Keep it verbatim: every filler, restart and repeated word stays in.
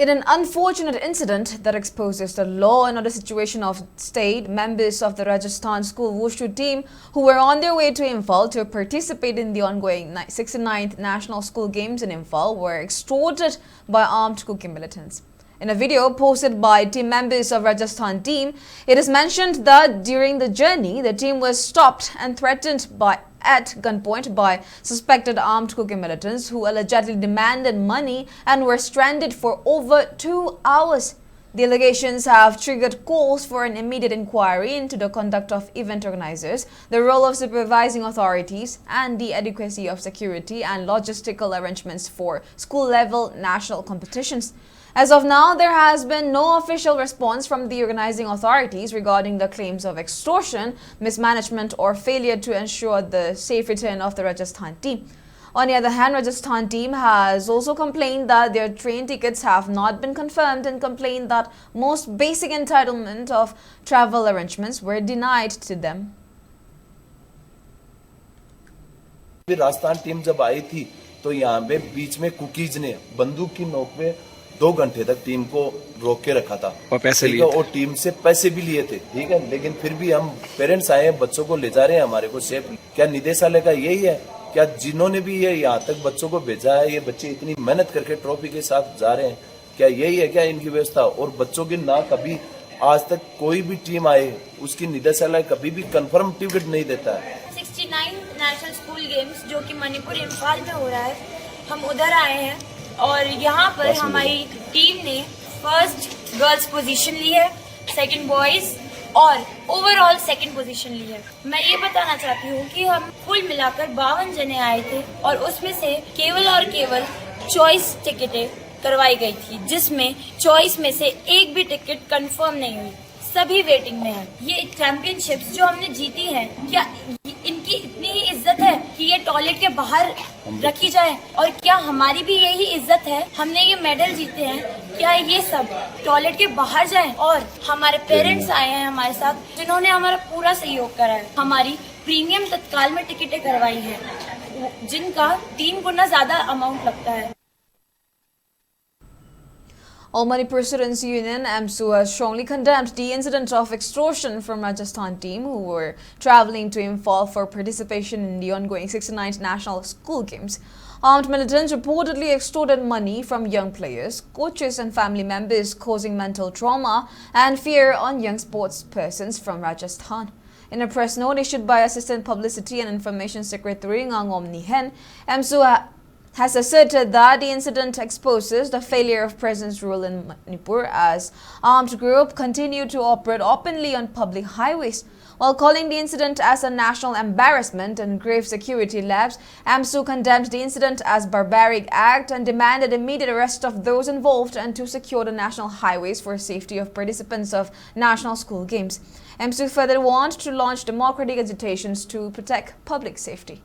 In an unfortunate incident that exposes the law and order situation of state, members of the Rajasthan school wushu team who were on their way to Imphal to participate in the ongoing ni- sixty-ninth National School Games in Imphal were extorted by armed Kuki militants. In a video posted by team members of Rajasthan team, it is mentioned that during the journey, the team was stopped and threatened by at gunpoint by suspected armed Kuki militants who allegedly demanded money and were stranded for over two hours. The allegations have triggered calls for an immediate inquiry into the conduct of event organizers, the role of supervising authorities, and the adequacy of security and logistical arrangements for school level national competitions. As of now, there has been no official response from the organizing authorities regarding the claims of extortion, mismanagement, or failure to ensure the safe return of the Rajasthan team. On the other hand, Rajasthan team has also complained that their train tickets have not been confirmed and complained that most basic entitlement of travel arrangements were denied to them. भी Rajasthan team जब आई थी तो यहाँ पे बीच में cookies ने बंदूक की नोक पे दो घंटे तक टीम को रोक के रखा था। और पैसे ठीक लिए है, थे। और टीम से पैसे भी लिए थे, ठीक है, लेकिन फिर भी हम पेरेंट्स आए हैं, बच्चों को ले जा रहे हैं हमारे को सेफ। क्या निदेशालय का यही है? क्या जिन्होंने भी ये यहाँ तक बच्चों को भेजा है, ये बच्चे इतनी मेहनत करके ट्रॉफी के साथ जा रहे हैं, क्या यही है क्या इनकी व्यवस्था? और बच्चों की ना कभी आज तक कोई भी टीम आए, उसकी निदेशालय कभी भी कंफर्म टिकट नहीं देता है। Sixty nine national school games जो कि मणिपुर इम्फाल में हो रहा है, हम उधर आए हैं और यहाँ पर हमारी टीम ने फर्स्ट गर्ल्स पोजीशन ली है, सेकंड बॉयज और ओवरऑल सेकंड पोजीशन ली है। मैं ये बताना चाहती हूँ कि हम कुल मिलाकर बावन जने आए थे और उसमें से केवल और केवल चॉइस टिकटें करवाई गई थी, जिसमें चॉइस में से एक भी टिकट कंफर्म नहीं हुई, सभी वेटिंग में है। ये चैंपियनशिप्स जो हमने जीती है, क्या इनकी इतनी ही इज्जत है कि ये टॉयलेट के बाहर रखी जाए? और क्या हमारी भी यही इज्जत है? हमने ये मेडल जीते हैं, क्या ये सब टॉयलेट के बाहर जाए? और हमारे पेरेंट्स आए हैं हमारे साथ, जिन्होंने हमारा पूरा सहयोग करा है। हमारी प्रीमियम तत्काल में टिकटें करवाई हैं, जिनका तीन गुना ज्यादा अमाउंट लगता है। All Manipur Students Union, AMSU, has strongly condemned the incident of extortion from Rajasthan team who were traveling to Imphal for participation in the ongoing sixty-ninth National School Games. Armed militants reportedly extorted money from young players, coaches, and family members, causing mental trauma and fear on young sports persons from Rajasthan. In a press note issued by Assistant Publicity and Information Secretary Ngangom Nihen, AMSU ha- has asserted that the incident exposes the failure of presence rule in Manipur as armed group continue to operate openly on public highways. While calling the incident as a national embarrassment and grave security lapse, AMSU condemned the incident as barbaric act and demanded immediate arrest of those involved and to secure the national highways for safety of participants of National School Games. AMSU further warned to launch democratic agitations to protect public safety.